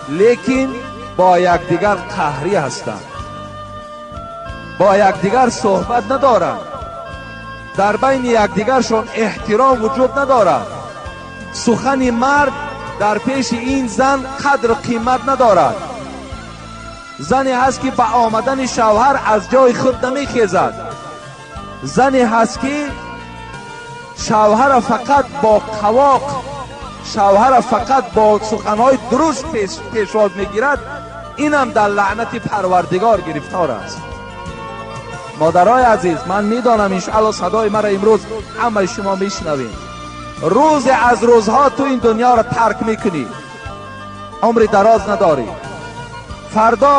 Лекин бо якдигар қаҳрӣ ҳастанд, бо якдигар суҳбат надоранд, дар байни якдигаршон эҳтиром вуҷуд надорад. Сухани мард дар пеши ин зан қадру қимат надорад. Зане ҳаст, ки ба омадани шавҳар аз ҷои худ намехезад. Зане ҳаст, ки шавҳара фақат бо қавоқ, шавҳара фақат бо суханҳои дурушт пешвоз мегирад. Инам дар лаънати Парвардигор гирифтор аст. Модарои азиз, ман медонам, иншоалло, садои маро имрӯз ҳамаи шумо мешунавед. Рӯзе аз рӯзҳо ту ин дунёро тарк мекунӣ, умри дароз надорӣ. Фардо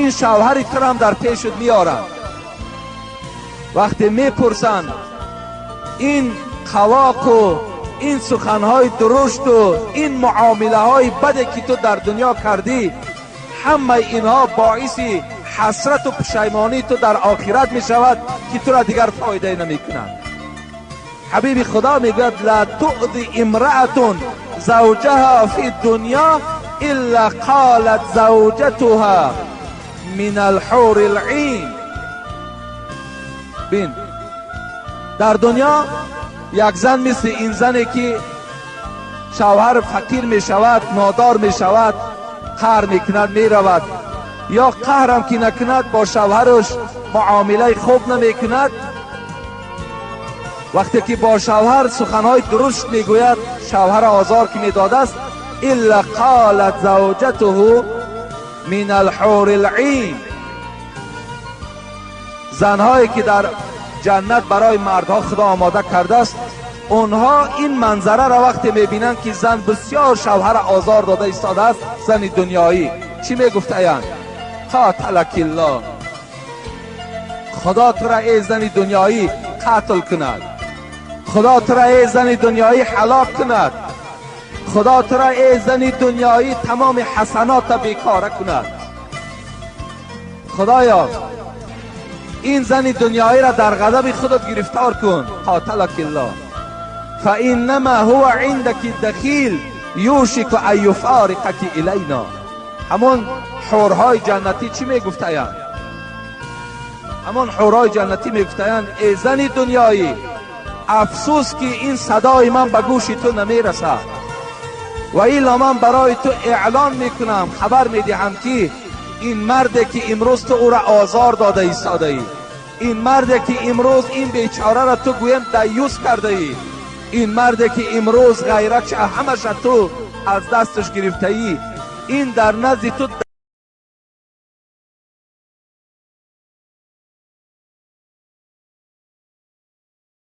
ин шавҳари турам дар пешат меоранд. Вақте мепурсанд, ин қавоқу ин суханҳои дурушту ин муомилаҳои баде, ки ту дар дунё кардӣ, ҳамаи инҳо боиси ҳасрату пушаймонии ту дар охират мешавад, ки тура дигар фоидае намекунад. Ҳабиби Худо мегӯяд: لا تؤذي امرأة زوجها في الدنيا إلا قالت زوجتها من الحور العين. Бин, дар дунё як зан мисли ин зане, ки шавҳар фақир мешавад, нодор мешавад, қаҳр мекунад, меравад, ё қаҳрам ки накунад, бо шавҳараш муомилаи хуб намекунад. Вақте ки бо шавҳар суханҳои дурушт мегӯяд, шавҳара озор ки медодааст, إلا قالت زوجته من الحور العين. Занҳое, ки дар ҷаннат барои мардҳо Худо омода кардааст, онҳо ин манзараро вақте мебинанд, ки зан бисёр шавҳара озор дода истодааст, зани дунёӣ, чӣ мегуфтаянд? قاتلك الله. Худо тура, эй зани дунёӣ, қатл кунад. Худо тура, эй зани дунёӣ, ҳалок кунад. Худо тура, эй зани дунёӣ, тамоми ҳасанота бекора кунад. Худоё, ин зани дунёиро дар ғазаби худат гирифтор кун. قاتلك الله فإنما هو عندك دخيل يوشك أن يفارقك إلينا. Ҳамон ҳурҳои ҷаннатӣ чӣ мегуфтаянд? Ҳамон ҳурҳои ҷаннатӣ мегуфтаянд: эй зани дунёӣ, афсӯс, ки ин садои ман ба гӯши ту намерасад, ва илло ман барои ту эълон мекунам, хабар медиҳам, ки ин марде, ки имрӯз ту ӯра озор дода истодаӣ, ин марде, ки имрӯз ин бечораро ту гӯем даюс кардаӣ, ин марде, ки имрӯз ғайратша ҳамаша ту аз дасташ гирифтаӣ, ин дар назди ту